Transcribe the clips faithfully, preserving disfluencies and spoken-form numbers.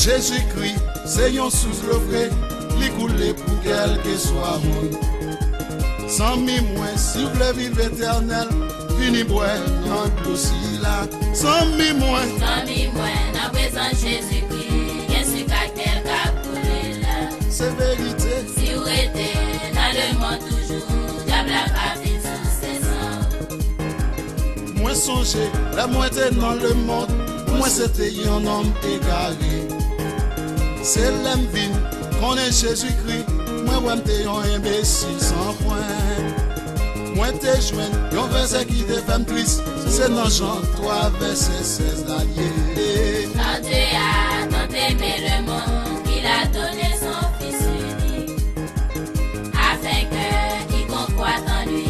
Jezikri se yon sous dlo fre, li koule pou kèlkeswa moun. Zanmi mwen, si w vle viv etènèl, vini bwè nan dlo sila. Zanmi mwen, Zanmi mwen, nan prezans Jezikri, gen sik ak myèl k ap koule la. Se verite. Si w rete nan lemonn toujou, dyab la va vin souse san w. Mwen sonje, lè mwen te nan lemonn, mwen se te yon nonm egare. Se lè m vin konnen Jezikri, mwen wè m te yon enbesil san pwen. Mwen te jwenn yon vèsè ki te fè m tris, se nan Jan twa vèsè sèz la l ye. Tante a tant aimé le monde qu'il a donné son Fils unique, afin que quiconque croit en lui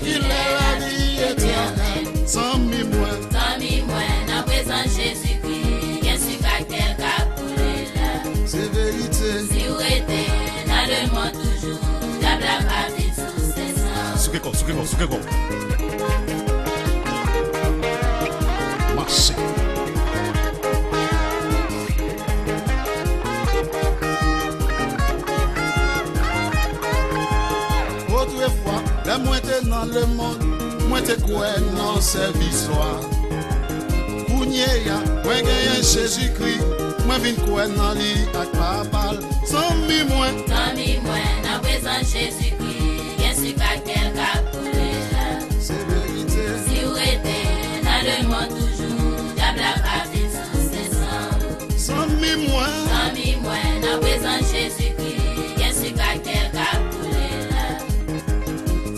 ait la vie éternelle. Zanmi mwen, Zanmi mwen, nan prezans Jezikri, gen sik ak myèl k ap koule la. Se verite. Si w rete nan lemonn toujou, dyab la va vin souse san w. Souke kò, souke kò, souke kò. Mache. Otrefwa, lè mwen te nan lemonn, mwen te kwè nan sèvis wa. Kounye a, mwen genyen Jezikri, mwen vin kwè nan li ak Papa l. Zanmi mwen, Zanmi mwen, nan prezans Jezikri, gen sik ak myèl k ap koule la. Se verite. Si w rete nan lemonn toujou, dyab la va vin souse san w. Zanmi mwen, Zanmi mwen, nan prezans Jezikri, gen sik ak myèl k ap koule la.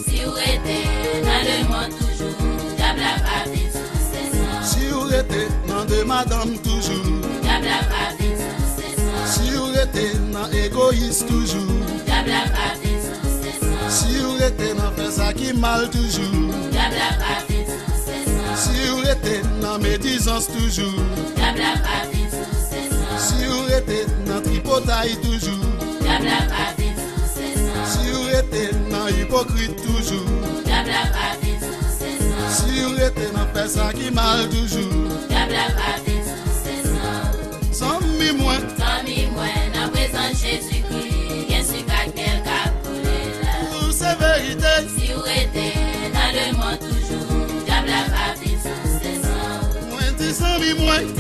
Si w rete nan lemonn toujou, dyab la va vin souse san w. Si w rete nan de madanm toujou, dyab la va vin souse san w. Si w rete nan egoyis toujou, dyab la va vin souse san w. Si w rete nan fè sa ki mal toujou, dyab la va vin souse san w. Si w rete nan medizans toujou, dyab la va vin souse san w. Si w rete nan tripotay toujou, dyab la va vin souse san w. Si w rete nan ipokrit toujou, dyab la va vin souse san w. Si w rete nan fè sa ki mal toujou, dyab la va vin souse san w. Zanmi mwen, Zanmi mwen, nan prezans Jezikri, gen sik ak myèl k ap koule la. Ou se verite. Si w rete nan lemonn toujou, dyab la va vin souse san w. Mwen di zanmi mwen,